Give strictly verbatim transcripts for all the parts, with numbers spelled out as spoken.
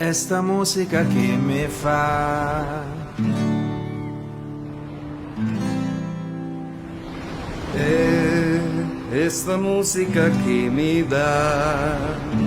È sta musica chi mi fa. È, è sta musica chi mi dà.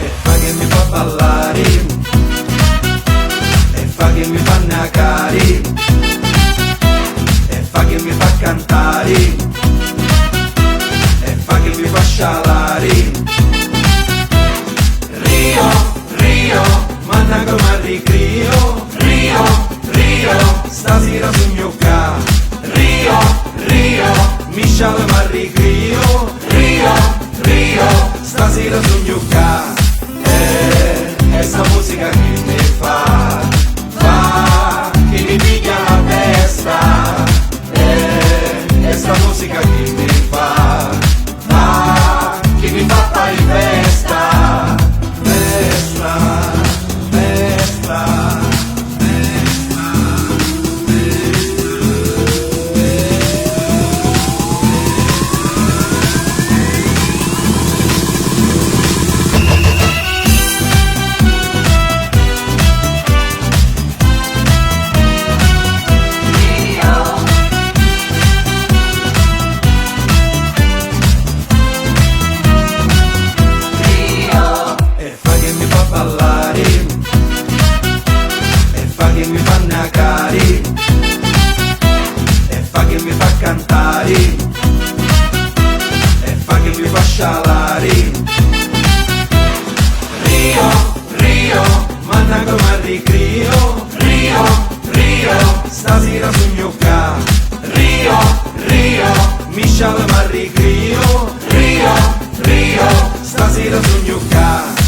E fa chi mi fa ballari, e fa chi mi fa nacari, e fa chi mi fa cantari, e fa chi mi fa scialari. Rio, Rio, manna comu arricrio. Rio, Rio, stasira sugnu ccà. Rio, Rio, mi sciala m'arricrio. Rio, Rio, stasira sugnu ccà. Eh, è sta musica chi mi fa, fa, chi mi pigghia la testa. Eh, è sta musica chi mi fa, fa, chi mi fa fari festa. Festa, festa, festa. E fa chi mi fa ballari, e fa chi mi fa nacari, e fa chi mi fa cantari, e fa chi mi fa scialari. Rio, Rio, manna comu arricrio. Rio, Rio, stasira sugnu ccà. Rio, Rio, mi sciala m'arricrio. Rio, Rio, stasira sugnu ccà.